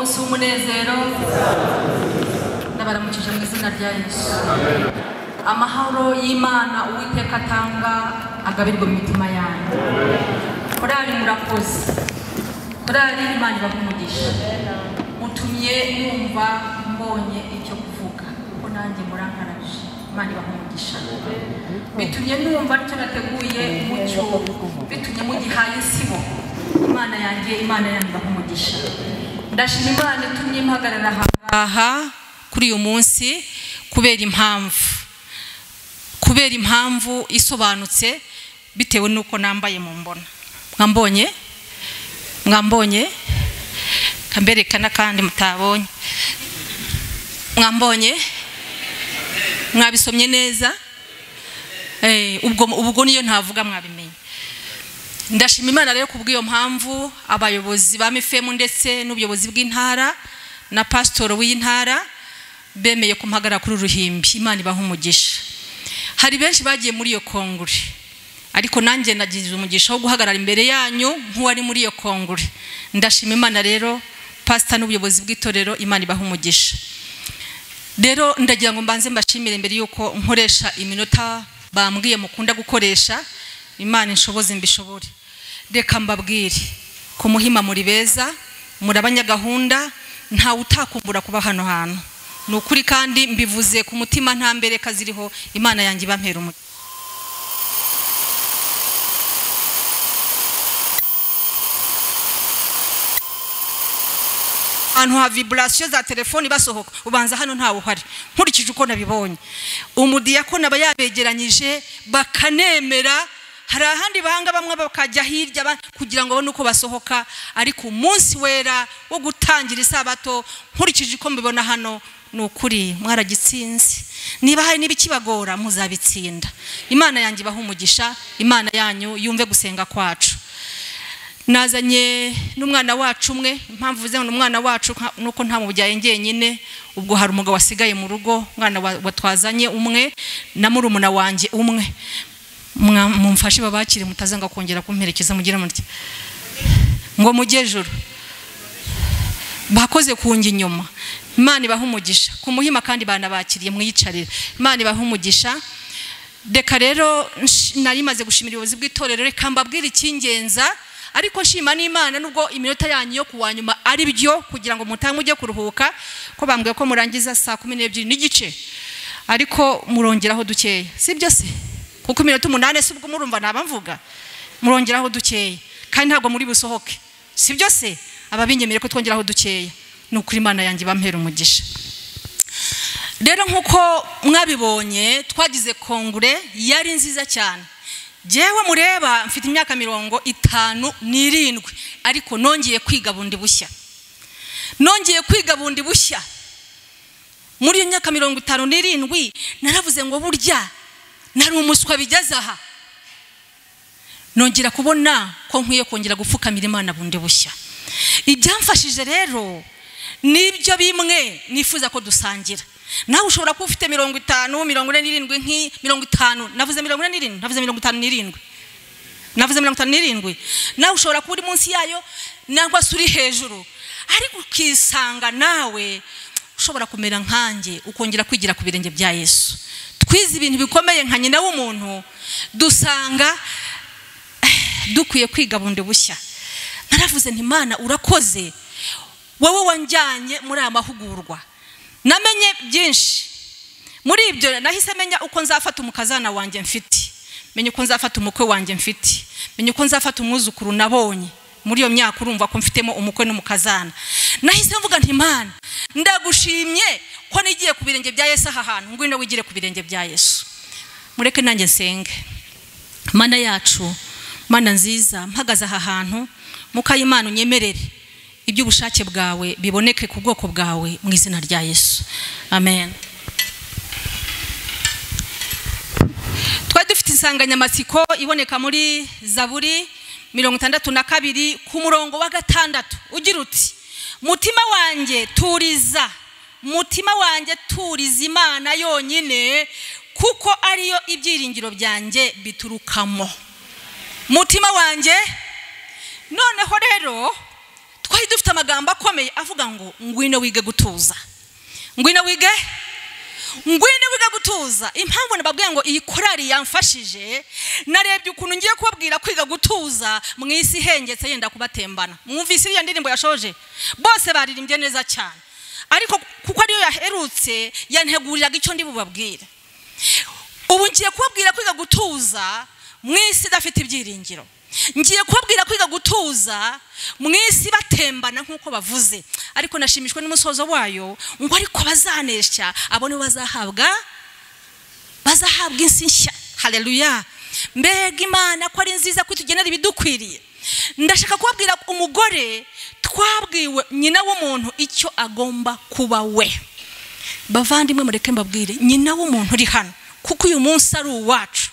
Umunsi w'umunezero, ndabaramukije mu izina rya Yesu. Amahoro y'Imana Uwiteka atanga agabirwe mu mitima yanyu. Korali murakoze, korali Imana ibahe umugisha. Mutumye numva mbonye icyo kuvuga, kuko nanjye murankarabije. Imana ibahe umugisha. Bitumye numva icyo nateguye mucyo, bitumye mugihaye isibo. Imana yanjye, Imana yanyu ibahe umugisha. Ndashima Imana itumye mpagarara aha kuri uyu munsi kubera impamvu isobanutse bitewe nuko nambaye mu mbona. Mwambonye kamberekana kandi mutabonye. Mwambonye, mwabisomye neza. Ubwo niyo ntavuga mwabimenye. Ndashima Imana rero kubw'iyo mpamvu abayobozi ba Mifemu ndetse n'ubuyobozi bw'intara na pastor w'intara bemeye kumpagara kuri ruhimbi. Imana ibaha umugisha. Hari benshi bagiye muri iyo kongure, ariko nanjye nagize umugisha wo guhagarara imbere yanyu nk'uwari muri iyo kongure. Ndashima Imana rero pastor n'ubuyobozi bw'itorero, Imana ibaha umugisha. Rero ndagira ngo mbanze mbashimire mbere yuko nkoresha iminota bambwiye mukunda gukoresha. Imana inshoboze mbishobore. Reka mbabwire ku Muhima muri beza, muri abanyagahunda, ntawe utakumbura kuba hano hantu. Ni ukuri kandi mbivuze ku mutima nta mbereka ziriho. Imana yanjye ibampera umugisha. Ahantu ha vibration za telefoni basohoka, ubanza hano ntawe uhari. Nkurikije uko nabibonye, umudiyakoni aba yabegeranyije bakanemera. Hari ahandi bahanga bamwe bakajya hirya kugira ngo babone uko basohoka, ariko umunsi wera wo gutangira isabato nkurikije uko mbibona hano, ni ukuri mwaragitsinze. Niba hari n'ibikibagora muzabitsinda. Imana yanjye ibahe umugisha, Imana yanyu yumve gusenga kwacu. Nazanye n'umwana wacu umwe. Impamvu uvuze ngo umwana wacu nuko nta mubyaye njyenyine, ubwo hari umugabo wasigaye mu rugo, umwana watwazanye umwe na murumuna wanjye umwe. Mumfashe babakire mutazanga kongera kumperekeza, mugira mutya ngo mujye juru. Bakoze kunjya inyuma. Imana ibahe umugisha ku Muhima kandi banabakiriye, mwiyicarire. Imana ibahe umugisha. Reka rero nari maze gushimira ubuyobozi bw'itorero, reka mbabwire icyingenza, ariko nshima n'Imana nubwo iminota yanyu yo kuwa nyuma ari byo kugira ngo mutange mujye kuruhuka, ko bambwiye ko murangiza saa 12:30, ariko murongeraho dukeya, sibyo se? Kuko iminota 8 si ubwo murumva naba mvuga, murongeraho dukeya kandi ntabwo muri busohoke, sibyo se? Ababinyemere ko twongeraho dukeya. Ni ukuri Imana yanjye bampera umugisha. Rero nkuko mwabibonye twagize kongure yari nziza cyane. Jewe mureba mfite imyaka 57, ariko nongeye kwiga bundi bushya. Nongeye kwiga bundi bushya muri iyo myaka 57. Naravuze ngo burya nari umuswa bigeze aha. Nongera kubona ko nkwiye kongera gupfukamira Imana bundi bushya. Ibyamfashije rero nibyo bimwe nifuza ko dusangira. Nawe ushobora kuba ufite 50, 47, nki 50, navuze 47, navuze 57, navuze 57. Nawe ushobora kuba uri munsi yayo nangwa se uri hejuru, ariko ukisanga nawe ushobora kumera nkanjye, ukongera kwigira ku birenge bya Yesu. Twize ibintu bikomeye nka nyina w'umuntu, dusanga dukwiye kwiga bundi bushya. Naravuze nti Imana urakoze, wowe wanjyanye muri aya mahugurwa. Namenye byinshi muri ibyo. Nahise menya uko nzafata umukazana wanjye mfite, menya uko nzafata umukwe wanjye mfite, menya uko nzafata umwuzukuru nabonye muri iyo myaka. Urumva ko mfitemo umukwe n'umukazana. Nahise mvuga nti Imana ndagushimye ko nigiye ku birenge bya Yesu aha hantu, ngwino wigire ku birenge bya Yesu. Mureke nanjye nsenge. Mana yacu, Mana nziza, mpagaze aha hantu, Mukayimana unyemerere iby'ubushake bwawe biboneke ku bwoko bwawe mu izina rya Yesu. Amen. Twari dufite insanganyamatsiko iboneka muri Zaburi 62 ku murongo wa 6 ugira uti: mutima wanjye turiza, mutima wanjye turiza Imana yonyine, kuko ariyo ibyiringiro byanjye biturukamo. Mutima wanjye. Noneho rero Twari dufite amagambo akomeye avuga ngo ngwino wige gutuza, ngwino wige, ngwino wige gutuza. Impamvu nababwiye ngo iyi korari yamfashije, narebye ukuntu ngiye kubabwira kwiga gutuza mu isi ihengetse yenda kubatembana. Mwumvise iriya ndirimbo yashoje, bose baririmbye neza cyane, ariko kuko ariyo yaherutse yanteguriraga icyo ndi bubabwire. Ubu ngiye kubabwira kwiga gutuza mu isi idafite ibyiringiro. Ngiye kubabwira kwiga gutuza mu isi batembana nk'uko bavuze, ariko nashimishwe n'umusozo wayo ngo ariko bazanesha abo nibo bazahabwa isi nshya. Haleluya! Mbega Imana ko ari nziza ko itugenera ibidukwiriye. Ndashaka kubabwira umugore twabwiwe nyina w'umuntu icyo agomba kuba we. Bavandimwe, mureke mbabwire, nyina w'umuntu uri hano, kuko uyu munsi ari uwacu,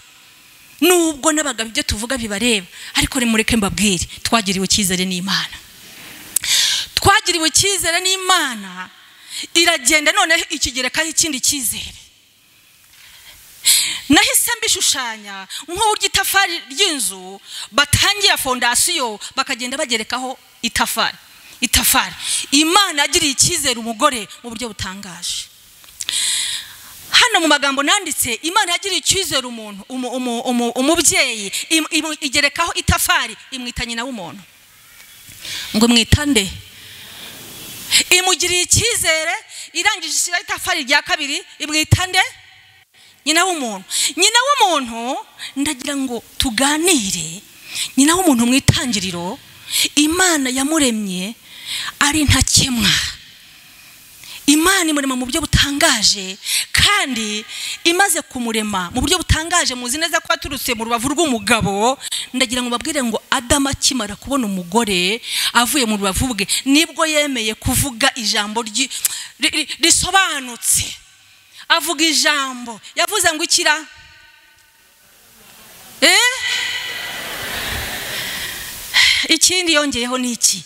nubwo n'abagabo ibyo tuvuga bibareba, ariko mureke mbabwire, twagiriwe icyizere n'Imana. Twagiriwe icyizere n'Imana, iragenda noneho ikigerekaho ikindi cyizere. Nahise mbishushanya nk'uburyo itafari ry'inzu batangira fondasiyo bakagenda bagerekaho itafari itafari. Imana yagiriye icyizere umugore mu buryo butangaje. Hano mu magambo nanditse, Imana yagiriye icyizere umuntu, umubyeyi, igerekaho itafari, imwita nyina w'umuntu. Ngo mwitande. Imugiriye icyizere, irangije ishyiraho itafari rya kabiri, imwitande nyina w'umuntu. Nyina w'umuntu, ndagira ngo tuganire. Nyina w'umuntu mu itangiriro, Imana yamuremye ari ntakemwa. Imana imurema mu buryo butangaje, kandi imaze kumurema mu buryo butangaje, muzi neza ko aturutse mu rubavu rw'umugabo. Ndagira ngo babwire ngo Adamu akimara kubona umugore avuye mu rubavu bwe, nibwo yemeye kuvuga ijambo risobanutse. Avuga ijambo, yavuze ngo ikira ikindi yongeyeho ni iki?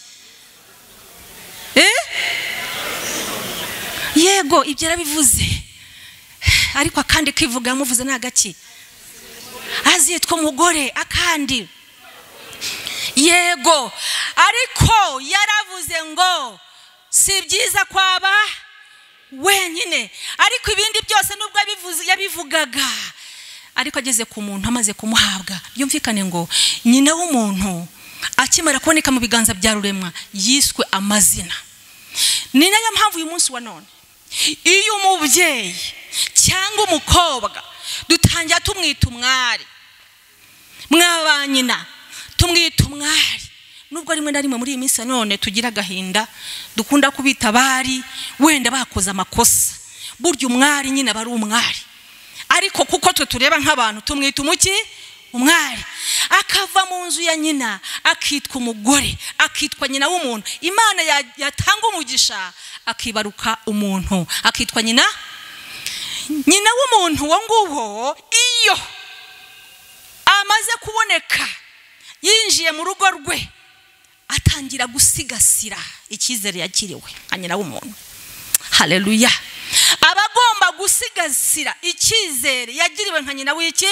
Yego, ibyo yarabivuze, ariko akandi kivuga yamuvuze ni agaki? Azitwa umugore. Akandi yego, ariko yaravuze ngo si byiza kwaba wenyine. Ariko ibindi byose nubwo yabivugaga, ariko ageze ku muntu amaze kumuhabwa, byumvikane ngo nyina w'umuntu akimara kuboneka mu biganza bya Ruremwa yiswe amazina. Ni nayo mpamvu uyu munsi wa none iyo umubyeyi cyangwa umukobwa dutangira tumwita umwari, mwaba nyina tumwita umwari, nubwo rimwe na rimwe muri iyi minsi ya none tugira agahinda, dukunda kubita abari wenda bakoze amakosa. Burya umwari nyine aba ari umwari, ariko kuko twe tureba nk'abantu tumwita umuki? Umwari. Akava mu nzu ya nyina akitwa umugore, akitwa nyina w'umuntu. Imana yatanga umugisha akibaruka umuntu, akitwa nyina w'umuntu. Uwo nguwo iyo amaze kuboneka yinjiye mu rugo rwe, atangira gusigasira icyizere yakiriwe nka nyina w'umuntu. Haleluya! Abagomba gusigasira icyizere yagiriwe nka nyina w'iki,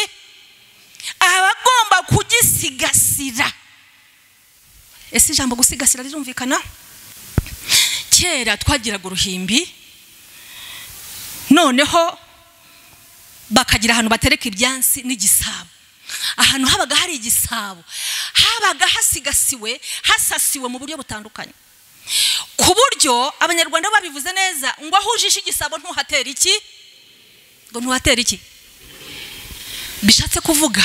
abagomba kugisigasira. Ese ijambo gusigasira rirumvikana? Kera twagiraga uruhimbi, noneho bakagira ahantu batereka ibyansi n'igisabo. Ahantu habaga hari igisabo habaga hasigasiwe, hasasiwe mu buryo butandukanye, ku buryo Abanyarwanda babivuze neza ngo aho ujishe igisabo ntuhatera iki, ngo ntuhatera iki. Bishatse kuvuga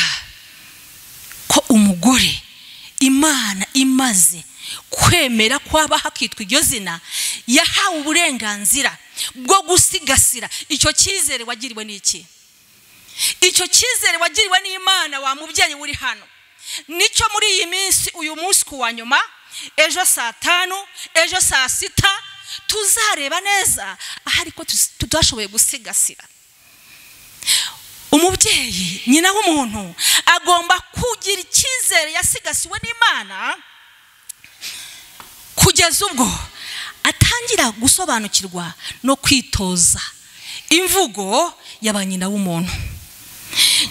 ko umugore Imana imaze kwemera kwaba hakitwa iryo zina, yahawe uburenganzira bwo gusigasira icyo cyizere wagiriwe n'iki? Icyo cyizere wagiriwe n'Imana wa mubyeyi uri hano, nicyo muri iyi minsi, uyu munsi ku wa nyuma, ejo saa 5, ejo saa 6, tuzareba neza ahari ko tudashoboye gusigasira. Umubyeyi nyina w'umuntu agomba kugira icyizere yasigasiwe n'Imana kugeza ubwo atangira gusobanukirwa no kwitoza imvugo ya ba nyina w'umuntu.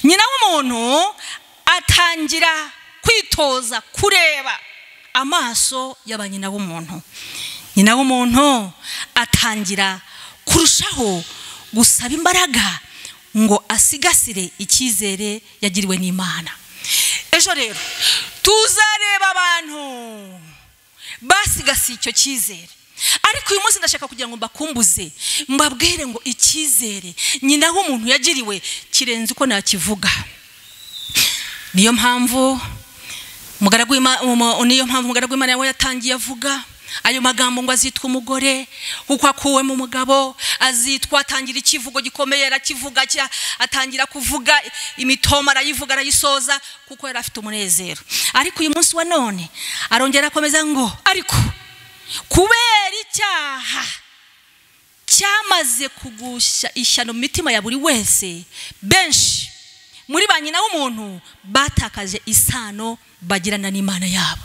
Nyina w'umuntu atangira kwitoza kureba amaso y'abanyina w'umuntu. Nyina w'umuntu atangira kurushaho gusaba imbaraga ngo asigasire icyizere yagiriwe n'Imana. Ejo rero tuzareba abantu basigasiye icyo cyizere. Ariko uyu munsi ndashaka kugira ngo mbakumbuze, mbabwire ngo icyizere nyina w'umuntu yagiriwe kirenze uko nakivuga. Niyo mpamvu umugaragu w'Imana yawe yatangiye avuga ayo magambo ngo azitwa umugore kuko akuwe mu mugabo, azitwa, atangira ikivugo gikomeye, arakivuga, atangira kuvuga imitoma, arayivuga, arayisoza, kuko yari afite umunezero. Ariko uyu munsi wa none arongera akomeza ngo ariko kubera icyaha cyamaze kugusha ishyano mu mitima ya buri wese, benshi muri ba nyina w'umuntu batakaje isano bagirana n'Imana yabo.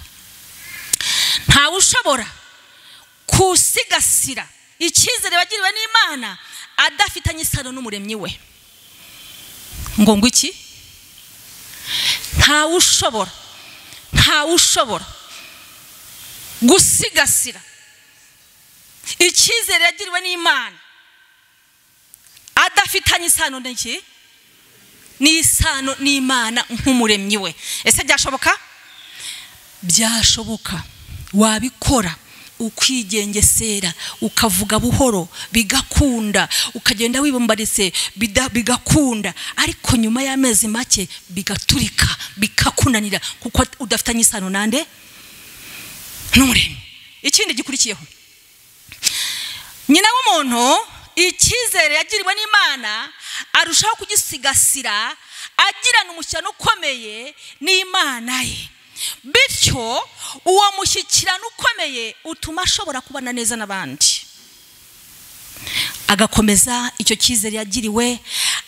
Ntawe ushobora kusigasira icyizere bagiriwe n'Imana adafitanye isano n'umuremyi we. Ngo iki? Ntawe ushobora gusigasira icyizere yagiriwe n'Imana adafitanye isano n'iki? N'isano n'Imana nk'umuremyi we. Ese byashoboka? Byashoboka. Wabikora ukwigengesera, ukavuga buhoro bigakunda, ukagenda wibumbaritse bigakunda, ariko nyuma y'amezi make bigaturika, bikakunanira, kuko udafitanye isano nande n'umuremyi. Ikindi gikurikiyeho, nyina w'umuntu icyizere yagiriwe n'Imana arushaho kugisigasira agirana umushyikirano ukomeye n'Imana ye. Bityo uwo mushyikirano ukomeye utuma ashobora kubana neza n'abandi, agakomeza icyo cyizere yagiriwe,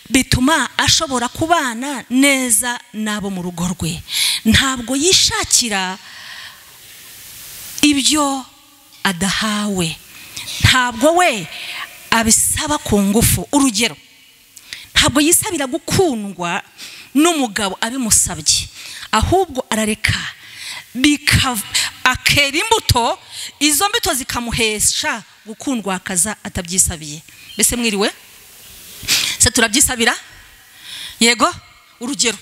bituma ashobora kubana neza n'abo mu rugo rwe. Ntabwo yishakira ibyo adahawe, ntabwo we abisaba ku ngufu. Urugero, ntabwo yisabira gukundwa n'umugabo abimusabye, ahubwo arareka akera imbuto, izo mbuto zikamuhesha gukundwa akaza atabyisabiye. Mbese mwiriwe? Se turabyisabira? Yego. Urugero,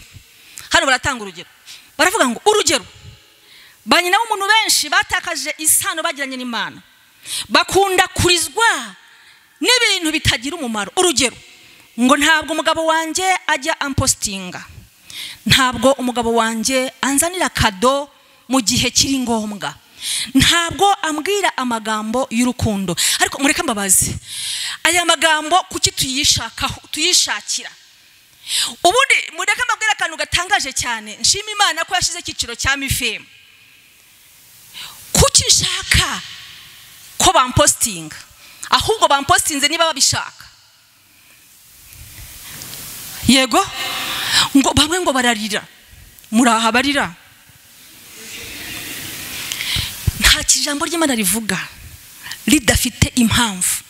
hano baratanga urugero, baravuga ngo urugero, ba nyina w'umuntu benshi batakaje isano bagiranye n'Imana, bakunda kurizwa n'ibintu bitagira umumaro. Urugero, ngo ntabwo umugabo wanjye ajya ampostinga, ntabwo umugabo wanjye anzanira kado mu gihe kiri ngombwa, ntabwo ambwira amagambo y'urukundo. Ariko mureke mbabaze, aya magambo kuki tuyishakira? Ubundi mureke mbabwire akantu gatangaje cyane. Nshima Imana ko yashize icyiciro cya mifemu. Kuki nshaka ko bampostinga? Ahubwo bampostinze niba babishaka. Yego, ngo bamwe ngo bararira, muraha barira. Nta kijambo ry'Imana rivuga ridafite impamvu.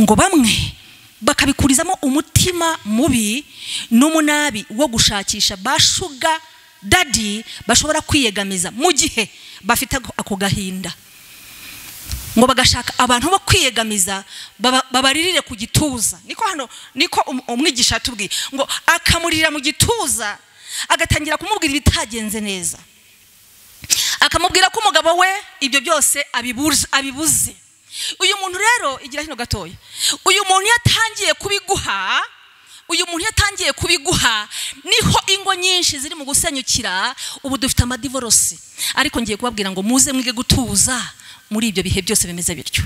Ngo bamwe bakabikurizamo umutima mubi n'umunabi wo gushakisha bashuga dadi bashobora kwiyegamiza mu gihe bafite ako gahinda. Ngo bagashaka abantu bo kwiyegamiza babaririre ku gituza. Niko hano niko umwigisha atubwiye ngo akamurira mu gituza, agatangira kumubwira ibitagenze neza, akamubwira ko umugabo we ibyo byose abibuze. Uyu muntu rero igira hino gatoya, uyu muntu yatangiye kubiguha, uyu muntu yatangiye kubiguha, niho ingo nyinshi ziri mu gusenyukira. Ubu dufite amadivorose. Ariko ngiye kubabwira ngo muze mwige gutuza muri ibyo bihe byose bimeze bityo.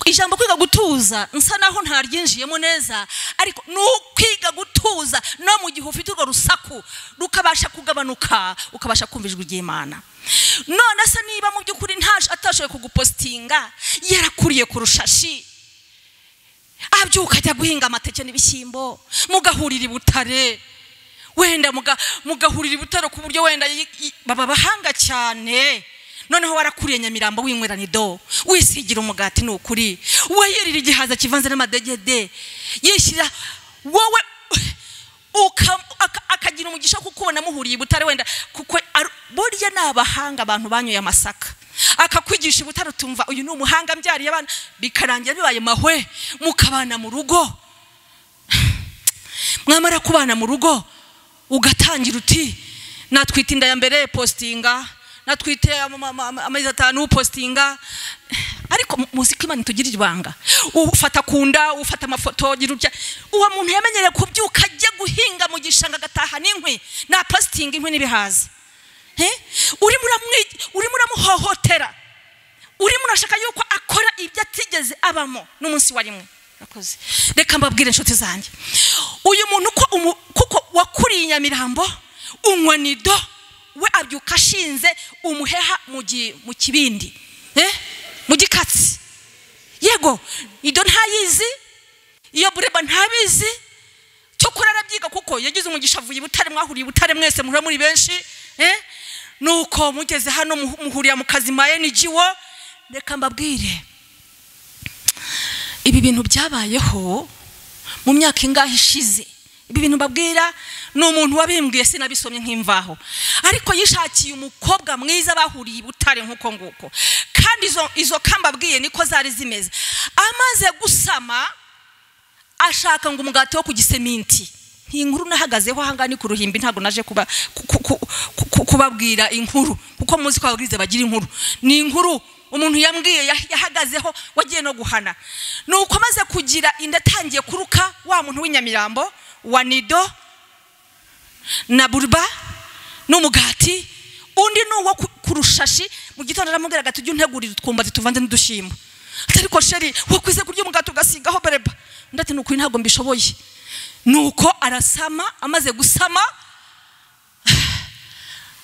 Ijambo kwiga gutuza nsa naho ntaryinjiyemo neza, ariko nukwiga gutuza no mu gihe ufite urwo rusaku rukabasha kugabanuka, ukabasha kumva ijwi ry'Imana. None se niba mu by'ukuri atashoboye kugupostinga, yarakuriye ku rushashi, abyuka ajya guhinga amateke n'ibishyimbo, mugahurira i Butare, wenda mugahurira i Butare ku buryo wenda baba bahanga cyane. Noneho warakuriye Nyamirambo winywera nido, wisigira umugati nukuri, wayirira igihaza kivanze n'amadegede, yishyira wowe Akagira umugisha kukubona muhuriye Butare wenda, kuko burya n'abahanga abantu banyoye amasaka, akakwigisha Butare utumva uyu ni umuhanga mbyariye abana, bikarangira bibaye mahwe, mukabana mu rugo. Mwamara kubana mu rugo ugatangira uti natwite inda ya mbere postinga, natwite amezi 5 postinga. Ariko muzi ko Imana itugirira ibanga, ufata kunda, ufata amafoto, gira utya. Uwo muntu yamenyereye kubyuka ajya guhinga mu gishanga agataha n'inkwi na postinga inkwi n'ibihaza. Urimo uramuhohotera, urimo urashaka yuko akora ibyo atigeze abamo n'umunsi wa rimwe. Reka mbabwire inshuti zanjye, uyu muntu kuko wakuriye i Nyamirambo unywa nido, we abyuka ashinze umuheha mu kibindi, mu gikatsi. Yego nido ntayizi, iyo bureba ntabizi, cyokora arabyiga kuko yagize umugisha avuye i Butare, mwahuriye i Butare mwese muhura muri benshi, nuko mugeze hano muhurira mu kazi ma NGO. Reka mbabwire, ibi bintu byabayeho mu myaka ingahe ishize. Ibi bintu mbabwira ni umuntu wabimbwiye, sinabisomye nk'imvaho, ariko yishakiye umukobwa mwiza bahuriye i Butare nkuko nguko, kandi izo kambabwiye niko zari zimeze. Amaze gusama ashaka ngo umugati wo ku giseminti. Inkuru nahagazeho ahanga ni ku ruhimbi, ntabwo naje kubabwira inkuru kuko muzi ko ababwiriza bagira inkuru. Ni inkuru umuntu yambwiye yahagazeho wagiye no guhana. Nuko maze kugira inda atangiye kuruka, wa muntu w'inyamirambo wa nido na burba n'umugati, undi nuwo kurushashi. Mu gitondo aramubwira ati ujye untegurira utwumbati tuvanze n'udushimbo. Ariko sheri wakwize kurya umugati ugasigaho bereba. Undi ati nukuri ntabwo mbishoboye. Nuko arasama, amaze gusama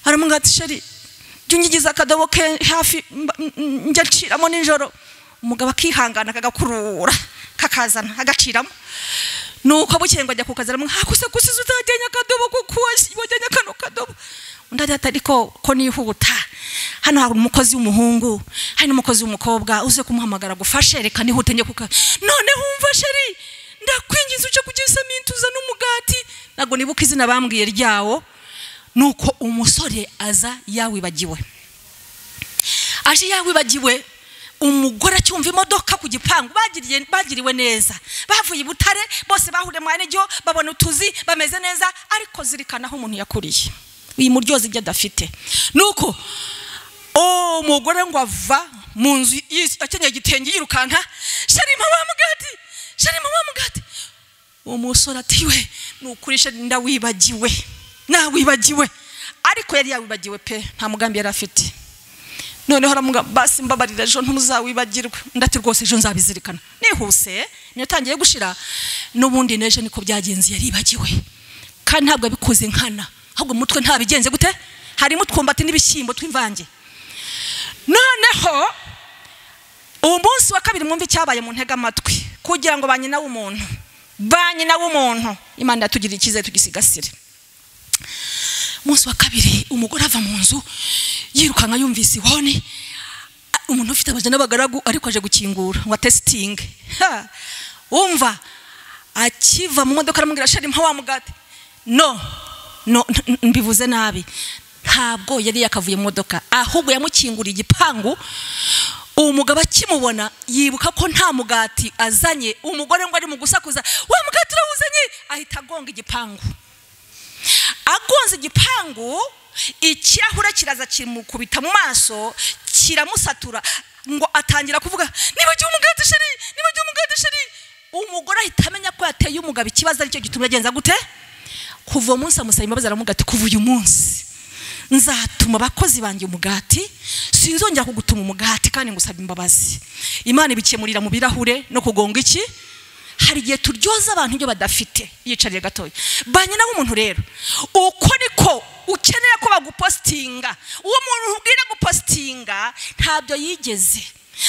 aramubwira ati sheri jya unyigiza akadobo ke hafi njya nciramo nijoro. Umugabo akihangana akagakurura kakazana agaciramo. Nuko bukeye ngo ajya kukaza aramubwira hakuse kusiza utajyanye akadobo kuko wajyanye kano kadobo. Undi ati ariko ko nihuta, hano hari umukozi w'umuhungu, hari n'umukozi w'umukobwa, uze kumuhamagara gufashe, reka nihute njye kuka. Noneho umva sheri, ndakwinginze uje kugiseminti uza n'umugati. Ntabwo nibuka izina bambwiye ryawo. Nuko umusore aza yawibagiwe, aje yawibagiwe. Umugore acyumva imodoka ku gipangu, bagiriwe neza, bavuye i Butare bose bahuriye mu NGO, babona utuzi bameze neza. Ariko zirikana aho umuntu yakuriye, uyu muryozi ibyo adafite. Nuko umugore ngo ava mu nzu akenyeye igitenge yirukanka, sheri mama mugati, sheri mama mugati. Umusore ati we nukuri sheri ndawibagiwe, nawibagiwe. Ariko yari yawibagiwe pe, nta mugambi yari afite. Noneho aramuga basi mbabarira ejo ntuzawibagirwe. Ndati rwose ejo nzabizirikana. Nihuse niyo gushira n'ubundi neje niko byagenze, yaribagiwe. Kandi ntabwo abikoze nkana, ahubwo mutwe ntabigenze gute, harimo utwumbati n'ibishyimbo tw'imvange. Noneho umunsi wa kabiri mwumva icyabaye mu ntega amatwi, kugira ngo ba nyina w'umuntu Imana yatugirira icyizere tugisigasire. Umunsi wa kabiri umugore ava mu nzu yirukanka yumvise ihoni, umuntu ufite abaja n'abagaragu ariko aje gukingura ngo testing. Umva akiva mu modoka aramubwira sheri mpa wa mugati. No mbivuze nabi, ntabwo yari yakavuye mu modoka, ahubwo yamukinguriye igipangu. Umugabo akimubona yibuka ko nta mugati azanye. Umugore ngo ari mu gusakuza, wa mugati urawuzanye, ahita agonga igipangu. Agonze igipangu, ikirahure kiraza kimukubita mu maso, kiramusatura, ngo atangira kuvuga nibagiwe umugati sheri, nibagiwe umugati sheri. Umugore ahita amenya ko yateye umugabo ikibazo, aricyo gitumye agenza gute. Kuva umunsi amusaba imbabazi, aramubwira ati kuva uyu munsi nzatuma abakozi banjye umugati, sinzongera kugutuma umugati kandi ngusaba imbabazi. Imana ibikemurira mu birahure no kugonga iki. Hari igihe turyoza abantu ibyo badafite. Yicariye gatoya ba nyina w'umuntu rero, uko niko ukeneye ko bagupostinga. Uwo muntu ubwira gupostinga ntabyo yigeze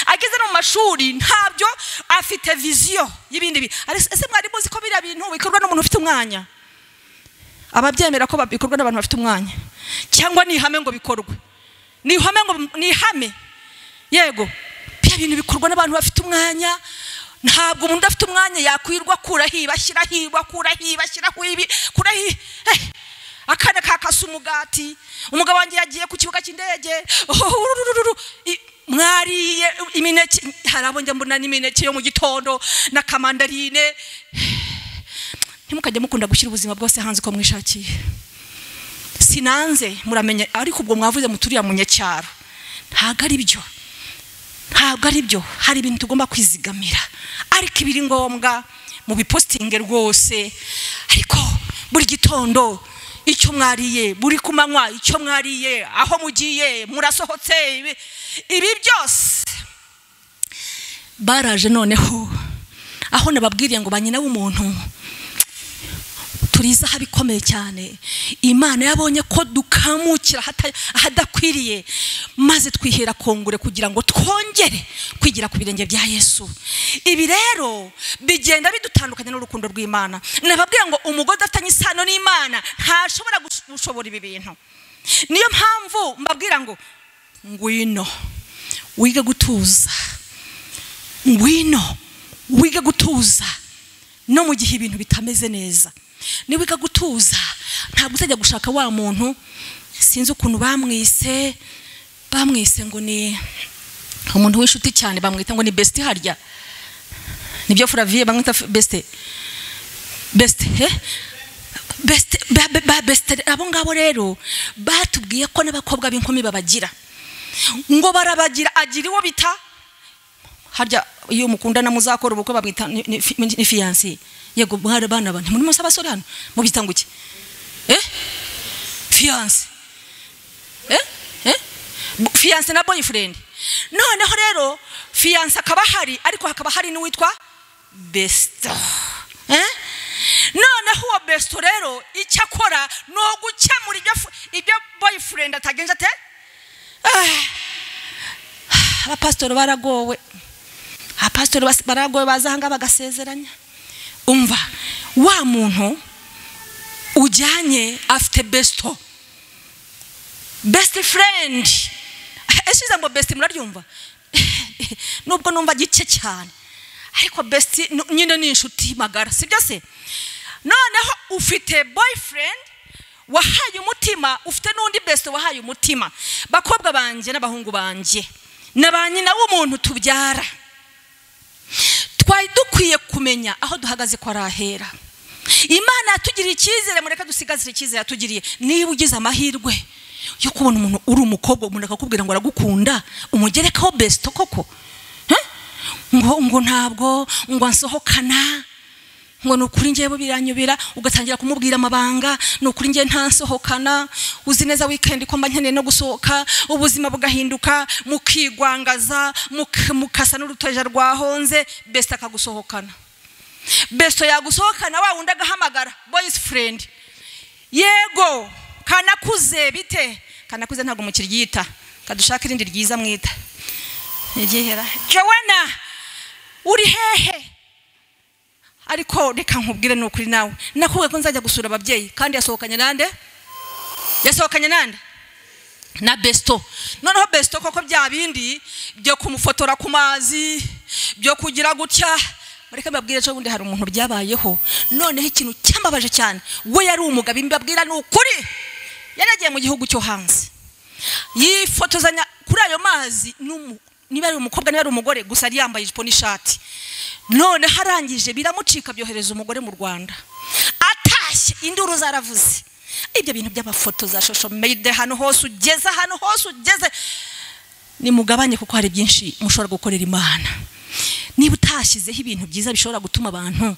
ageze no mu mashuri, ntabyo afite vision y'ibindi. Ese mwari muzi ko biriya bintu bikorwa n'umuntu ufite umwanya? Ababyemera ko bikorwa n'abantu bafite umwanya, cyangwa ni ihame ngo bikorwe? Ni ihame ngo ni ihame. Yego, bya bintu bikorwa n'abantu bafite umwanya. Ntabwo umuntu afite umwanya yakwirwa akura hiba ashyira hiba akura hiba ashyira hibi kura hiba. Akana kakasa umugati, umugabo wanjye yagiye ku kibuga cy'indege, mwariye imineke, hari abo njya mbona n'imineke yo mu gitondo na kamandarine. Ntimukajye mukunda gushyira ubuzima bwose hanze uko mwishakiye. Sinanze muramenye, ariko ubwo mwavuze muturiya munyacyaro, ntabwo ari byo, ntabwo ari byo. Hari ibintu tugomba kwizigamira, ariko ibiri ngombwa mu bipostinge rwose. Ariko buri gitondo icyo mwariye, buri kumanywa icyo mwariye, aho mugiye murasohotse, ibi byose baraje. Noneho aho nababwiriye ngo ba nyina w'umuntu turiza habikomeye cyane, Imana yabonye ko dukamukira ahadakwiriye, maze twihera kongure kugira ngo twongere kwigira ku birenge bya Yesu. Ibi rero bigenda bidutandukanya n'urukundo rw'Imana. Nababwira ngo umugore udafitanye isano n'Imana ntashobora gushobora ibi bintu. Niyo mpamvu mbabwira ngo ngwino wige gutuza, ngwino wige gutuza no mu gihe ibintu bitameze neza. Niwiga gutuza ntabwo uzajya gushaka wa muntu, sinzi ukuntu bamwise ngo ni umuntu w'inshuti cyane, bamwita ngo ni best harya, nibyo Flavie bamwita best best best best. Abo ngabo rero batubwiye ko n'abakobwa b'inkumi babagira, ngo barabagira, agira uwo bita harya iyo mukundana muzakora ubukwe bamwita ni fiancé. Yego mwari bana bantu muri musa basore hano mubita ngo iki? Fiancé, fiancé na boyfriend. Noneho rero fiancé akaba hari, ariko hakaba hari n'uwitwa besto. Noneho uwo besto rero icyo akora ni ugukemura ibyo boyfriend atagenje ate. Abapasitori baragowe, abapasitori baragowe, baza aha ngaha bagasezeranya. Umva wa muntu ujyanye afite besto, best friend. Ese ijambo best muraryumva? Nubwo numva gice cyane, ariko best nyine ni inshuti magara, sibyo se? Noneho ufite boyfriend wahaye umutima, ufite n'undi best wahaye umutima. Bakobwa banjye n'abahungu banjye na ba nyina w'umuntu tubyara, twari dukwiye kumenya aho duhagaze ko arahera. Imana yatugiriye icyizere, mureka dusigazire icyizere yatugiriye. Niba ugize amahirwe yo kubona umuntu uri umukobwa, umuntu akakubwira ngo aragukunda, umugerekaho besto koko, ngo ntabwo ngo ansohokana, ngo ni ukuri ngewe biranyubira, ugatangira kumubwira amabanga, ni ukuri ngewe ntansohokana, uzi neza weekend ko mba nkeneye no gusohoka, ubuzima bugahinduka, mukigwangaza, mukasa n'urutoja rwahonze. Besto akagusohokana, besto yagusohokana, wa wundi agahamagara boyfriend, yego kanakuze bite, kanakuze ntabwo mukiryita, kadushaka irindi ryiza mwita igihera, Joanna uri hehe? Ariko reka nkubwire ni ukuri nawe, nakubwiye ko nzajya gusura ababyeyi, kandi yasohokanye nande? Yasohokanye nande? Na besto. Noneho besto koko bya bindi byo kumufotora ku mazi, byo kugira gutya, mureke mbabwire cyo bundi hari umuntu byabayeho. Noneho ikintu cyambabaje cyane, we yari umugabo, mbabwira ni ukuri, yaragiye mu gihugu cyo hanze, yifotozanya kuri ayo mazi niba ari umukobwa niba ari umugore, gusa yari yambaye ijipo n'ishati. None harangije biramucika, byohereza umugore mu Rwanda. Atashye induru zaravuze. Ibyo bintu by'amafoto za social media hano hose ugeze, hano hose ugeze, nimugabanye kuko hari byinshi mushobora gukorera Imana. Niba utashyizeho ibintu byiza bishobora gutuma abantu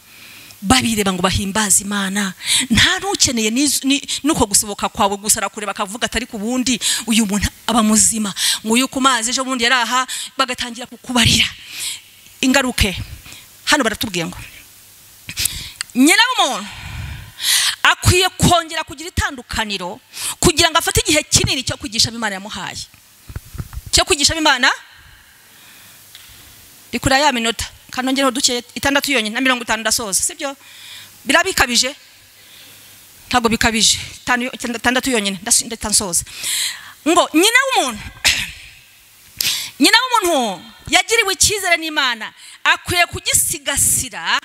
babireba ngo bahimbaze Imana, nta n'ukeneye nuko gusohoka kwawe gusa arakureba akavuga atari ku bundi uyu muntu aba muzima, ngo uyu ku mazi ejo bundi yaraha, bagatangira kukubarira ingaruke. Hano baratubwiye ngo nyina w'umuntu akwiye kongera kugira itandukaniro kugira ngo afate igihe kinini cyo kwigisha Imana yamuhaye, cyo kwigisha Imana. Rikura ya minota kanongereho duke 6 yonyine na 50 ndasoza, sibyo? Birabikabije? Ntabwo bikabije, 6 yonyine ndasoza. Ngo nyina w'umuntu, nyina w'umuntu yagiriwe Uwagiriwe icyizere n'Imana akwiye kugisigasira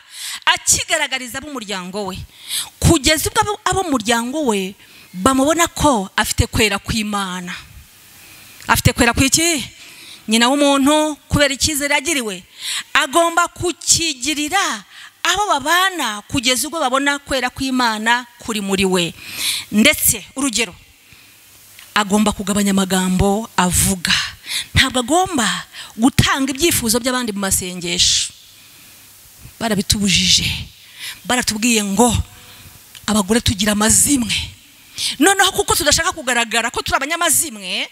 akigaragariza ab'umuryango we, kugeza ubwo ab'umuryango we bamubona ko afite kwera kw'Imana. Afite kwera kw'iki? Nyina w'umuntu kubera icyizere yagiriwe agomba kukigirira abo babana kugeza ubwo babona kwera kw'Imana kuri muri we. Ndetse urugero, agomba kugabanya amagambo avuga. Ntabwo agomba gutanga ibyifuzo by'abandi mu masengesho. Barabitubujije, baratubwiye ngo abagore tugira amazimwe. Noneho kuko tudashaka kugaragara ko turi abanyamazimwe,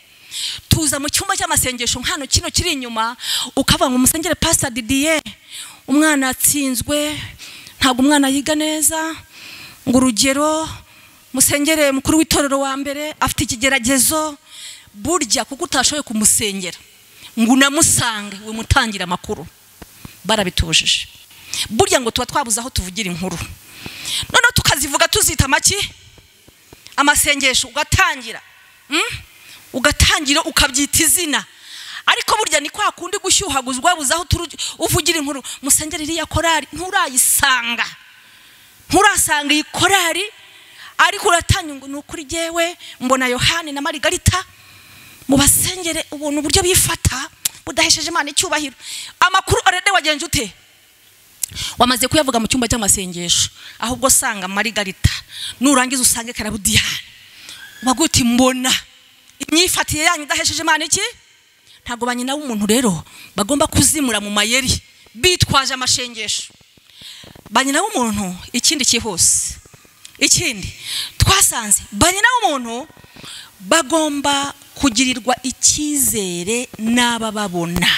tuza mu cyumba cy'amasengesho nkano kino kiri inyuma, ukavuga ngo umusengere Pastor Didier, umwana atsinzwe, ntabwo umwana yiga neza, ngo urugero musengere mukuru w'itorero wa mbere afite ikigeragezo. Burya kuko utashoboye kumusengera ngo unamusange wimutangira amakuru, barabitubujije. Burya ngo tuba twabuze aho tuvugira inkuru, noneho tukazivuga tuzita amaki amasengesho, ugatangira ugatangira ukabyita izina. Ariko burya ni kwa kundi gushyuhaguzwa wabuze aho uvugira inkuru. Musengere iriya korari, nturayisanga, nturasanga iyi korari, ariko uratanga ngo nukuri jewe mbona Yohani na Margarita mubasengere ubuntu buryo bifata budahesheje Imana icyubahiro. Amakuru already wagenje ute? Wamaze kuyavuga mu cyumba cy'amasengesho. Ahubwo sanga Margarita, nurangiza usange Karabudiyani, baguti mbona imyifatire yanyu idahesheje Imana iki? Ntabwo banyina w'umuntu rero bagomba kuzimura mu mayeri bitwaje amashengesho. Banyina w'umuntu, ikindi cyihuse, ikindi twasanze banyina w'umuntu bagomba kugirirwa icyizere n'abababona.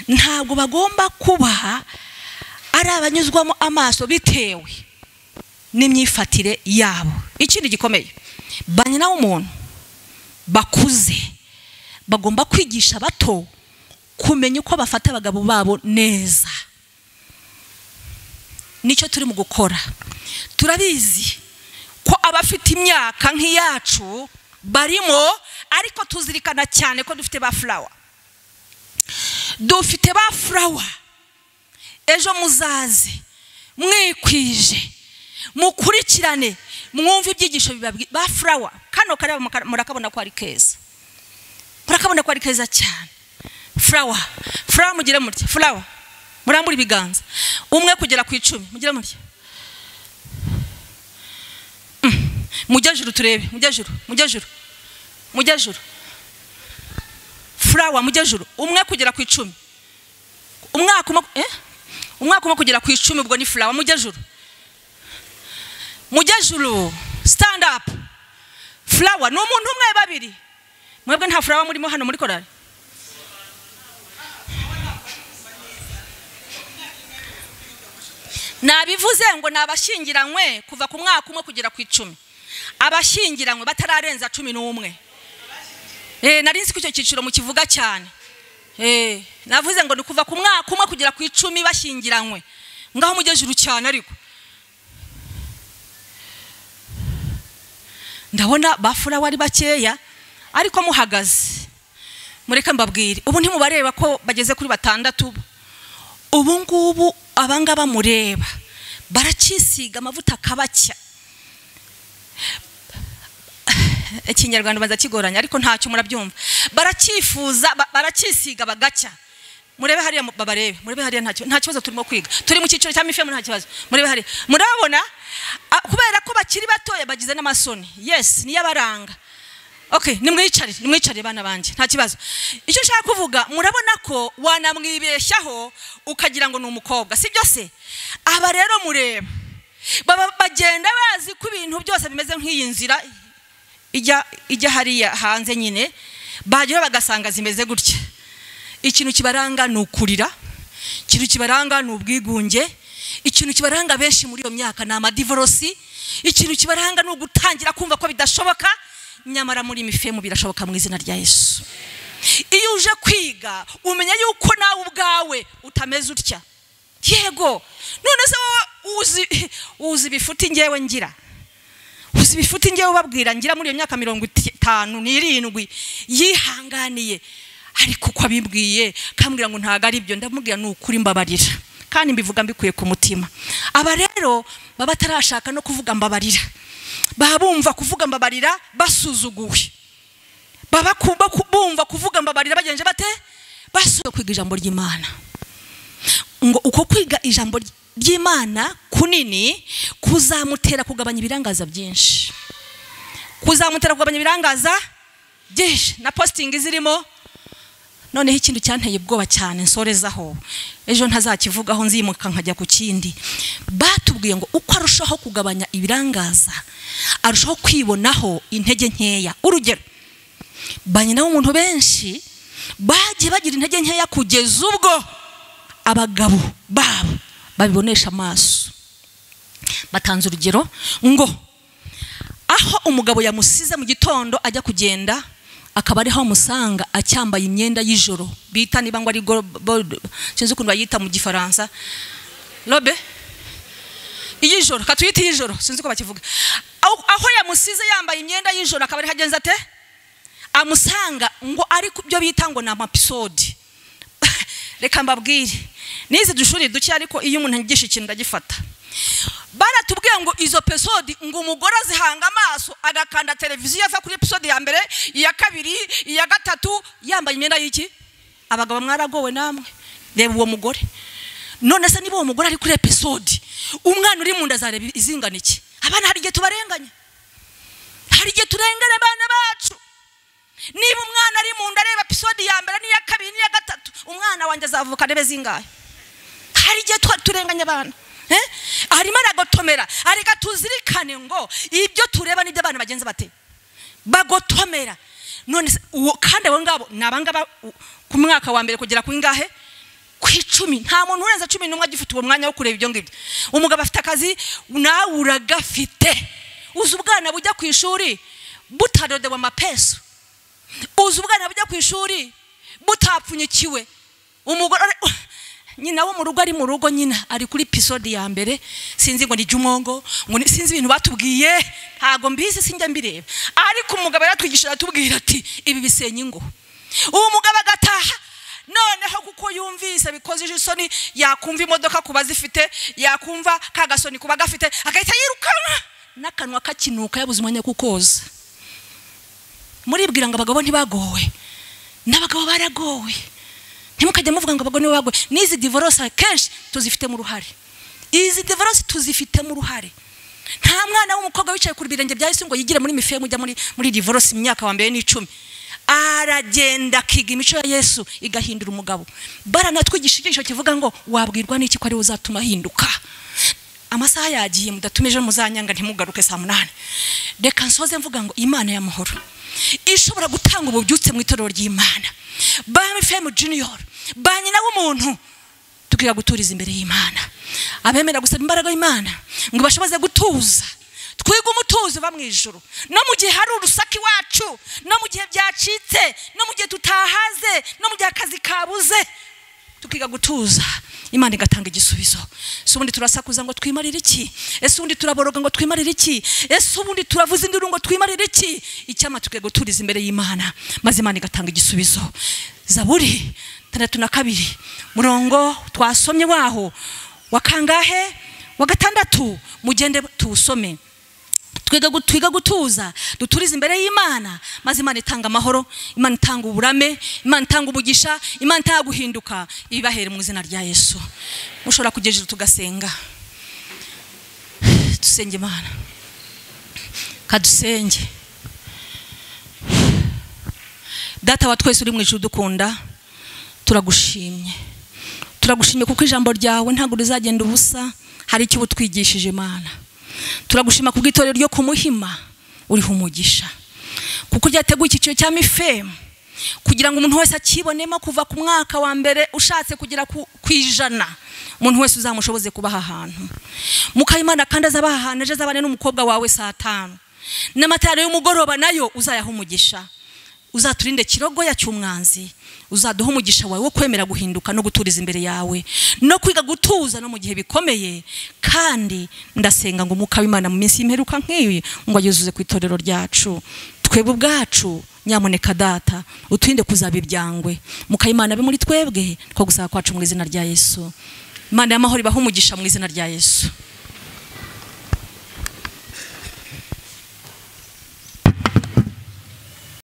Ntabwo bagomba kuba ari abanyuzwamo amaso bitewe n'imyifatire yabo. Ikindi gikomeye, banyina w'umuntu bakuze bagomba kwigisha bato kumenya uko bafata abagabo babo neza. Nicyo turi mu gukora. Turabizi ko abafite imyaka nk'iyacu barimo, ariko tuzirikana cyane ko dufite ba flower. Dufite ba flower. Ejo muzaze mwikwije, mukurikirane, mwumve ibyigisho bibabwi ba flower. Kano kareba murakabona ko ari keza, murakabona ko ari keza cyane. Flower, flower, mugire mutya flower, murambura ibiganza umwe kugera ku 10, mugire mutya. Mujye juru turebe, mujye juru, mujye juru, mujye juru. Flower, mujye juru umwe kugera ku 10. Umwaka umwe, umwaka umwe kugera ku 10, ubwo ni flower. Mujye juru, mujye juru, stand up. Flower ni umuntu umwe, babiri. Mwebwe nta flower murimo hano muri korari? Nabivuze ngo nabashingiranywe kuva ku mwaka umwe kugera ku 10. Abashingiranywe batararenza 11. Nari nzi ko icyo cyiciro mu kivuga cyane. Navuze ngo ni kuva ku mwaka umwe kugera ku 10 bashingiranywe. Ngaho mujye juru cyane. Ariko ndabona bafura wari bakeya, ariko muhagaze. Mureke mbabwire, ubu ntimubareba ko bageze kuri 6. Ubu ngubu abangaba mureba barakisiga amavuta akabacya. Ikinyarwanda banza kigoranya, ariko ntacyo murabyumva. Barakifuza, barakisiga bagacya. Murebe hariya babarebe, murebe hariya nta kibazo turimo kwiga. Turi mu cyiciro cya mifemu, nta kibazo. Murebe hariya, murabona kubera ko bakiri batoya bagize n'amasoni. Yes, niyo abaranga. Okay, nimwicare, nimwicare bana banje, nta kibazo. Icyo nshaka kuvuga, murabona ko wanamwibeshyaho ukagira ngo ni umukobwa, si byo se? Aba rero mureba baba bagenda bazi ko ibintu byose bimeze nk'iyi nzira ijya hariya hanze nyine, bagera bagasanga zimeze gutya. Ikintu kibaranga ni ukurira, ikintu kibaranga ni ubwigunge, ikintu kibaranga benshi muri iyo myaka ni amadivorisi, ikintu kibaranga ni ugutangira kumva ko bidashoboka. Nyamara muri mifemu birashoboka mu izina rya Yesu. Iyo uje kwiga umenya yuko nawe ubwawe utameze utya. Yego, none se wowe uzi ibifuti ngewe ngira, uzi ibifuti ngewe ubabwira ngira muri iyo myaka 57 yihanganiye. Ariko uko abimbwiye kambwira ngo ntago ari byo, ndamubwira ni ukuri mbabarira, kandi mbivuga mbikuye ku mutima. Aba rero baba batarashaka no kuvuga mbabarira, baba bumva kuvuga mbabarira basuzuguwe, baba bumva kuvuga mbabarira bagenje bate basuye kwiga ijambo ry'Imana. Ngo uko kwiga ijambo ry'Imana kunini kuzamutera kugabanya ibirangaza byinshi, kuzamutera kugabanya ibirangaza byinshi na posting zirimo. Noneho ikintu cyanteye ubwoba cyane nsorezaho, ejo ntazakivugaho nzimuka nkajya ku kindi. Batubwiye ngo uko arushaho kugabanya ibirangaza arushaho kwibonaho intege nkeya. Urugero, banyina w'umuntu benshi bagiye bagira intege nkeya kugeza ubwo abagabo babo babibonesha amaso. Batanze urugero ngo aho umugabo yamusize mu gitondo ajya kugenda, akaba ariho amusanga acyambaye imyenda y'ijoro bita niba ngo ari sinzi ukuntu bayita mu Gifaransa, robe y'ijoro, katuyita y'ijoro, sinzi uko bakivuga. Aho yamusize yambaye imyenda y'ijoro akaba ariho agenza ate amusanga ngo ari kubyo bita ngo ni amapisode. Reka mbabwire, nize dushuri duke ariko iyo umuntu anyigisha ikintu ndagifata. Baratubwiye ngo izo episode ngo umugore azihanga amaso agakanda televiziyo ava kuri episode ya mbere, iya kabiri, iya gatatu, yambaye imyenda y'iki. Abagabo mwaragowe namwe, reba uwo mugore. None se niba uwo mugore ari kuri episode, umwana uri mu nda azareba izingana iki? Abana hari igihe tubarenganya, hari igihe turengera abana bacu. Niba umwana ari mu nda areba episode ya mbere n'iya kabiri n'iya gatatu, umwana wanjye azavuka arebe zingahe? Hari igihe turenganya abana. Arimo aragotomera. Areka tuzirikane ngo ibyo tureba nibyo abana bagenzi bate bagotomera. None kandi abo ngabo nabangaba ku mwaka wa mbere kugera ku ingahe? Ku 10. Nta muntu urenza 11 agifite uwo mwanya wo kureba ibyo ngibyo. Umugabo afite akazi nawe uragafite. Uzi ubwana bujya ku ishuri butadodewe amapeso, uzi ubwana bujya ku ishuri butapfunyikiwe. Umugore nyina wo mu rugo ari mu rugo, nyina ari kuri episode ya mbere, sinzi ngo ni jumongo, ngo sinzi ibintu batubwiye, ntago mbizi sinjya mbireba. Ariko umugabo yaratwigisha atubwira ati ibi bisenya ingo. Uwo mugabo agataha noneho kuko yumvise bikoze isoni, yakumva imodoka kuba zifite, yakumva kagasoni kuba gafite, agahita yirukanka n'akanwa kakinuka yabuze umwanya kukoza. Muribwira ngo abagabo ntibagowe, n'abagabo baragowe. Ntimukajya muvuga ngo abagabo nibo bagowe. N'izi divorce kenshi tuzifitemo uruhare, izi divorce tuzifitemo uruhare. Nta mwana w'umukobwa wicaye ku birenge bya Yesu ngo yigire muri mifemu ujya muri divorce imyaka wa mbere n'icumi. Aragenda akiga imico ya Yesu igahindura umugabo. Baranatwigisha igisho kivuga ngo wabwirwa n'iki ko ari uzatuma ahinduka. Amasaha yagiye, mudatumije muzanyanga ntimugaruke saa 8. Reka nsoze mvuga ngo Imana y'amahoro ishobora gutanga ububyutse mu itorero ry'Imana. Ba Mifemu Junior, ba nyina w'umuntu, tukiga guturiza imbere y'Imana. Abemera gusaba imbaraga y'Imana ngo bashoboze gutuza, twiga umutuzo uva mu ijuru. No mu gihe hari urusaki wacu, no mu gihe byacitse, no mu gihe tutahaze, no mu gihe akazi kabuze, tukiga gutuza, Imana igatanga igisubizo. Ese ubundi turasakuza ngo twimarire iki? Ese ubundi turaboroga ngo twimarire iki? Ese ubundi turavuza induru ngo twimarire iki? Icyama tukiga guturiza imbere y'Imana, maze Imana igatanga igisubizo. Zaburi 62 murongo twasomye waho wa kangahe? Wa 6. Mugende tuusome. Twiga gutuza, duturize imbere y'Imana, maze Imana itanga amahoro, Imana itanga uburame, Imana itanga umugisha, Imana itanga guhinduka. Ibibahere mu izina rya Yesu. Mushobora kugejeje tugasenga. Dusenge Imana. Kadusenge. Data wa twese uri mu ijuru dukunda, turagushimye. Turagushimye kuko ijambo ryawe ntabwo rizagenda ubusa, hari icyo ubutwigishije Imana. Turagushima kubw'itorero ryo kumuhima uriho umugisha, kuko ryateguye icyiciro cya mifemu kugira ngo umuntu wese akibonemo kuva ku mwaka wa mbere ushatse kugera ku 100. Umuntu wese uzamushoboze kubaha ahantu mukayimana, kandi azabaha ahantu ejo azabane n'umukobwa wawe saa 5 n'amatara y'umugoroba nayo uzayaha umugisha. Uzaturinde kirogoya cy'umwanzi, uzaduha umugisha wawe wo kwemera guhinduka no guturiza imbere yawe no kwiga gutuza no mu gihe bikomeye. Kandi ndasenga ngo umwuka w'Imana mu minsi y'imperuka nk'iyi ngo ayuzuze ku itorero ryacu, twebwe ubwacu Nyamuneka Data, uturinde kuzaba ibyangwe. Mukayimana abe muri twebwe, two gusaba kwacu mu izina rya Yesu. Imana y'amahoro ibahe umugisha mu izina rya Yesu.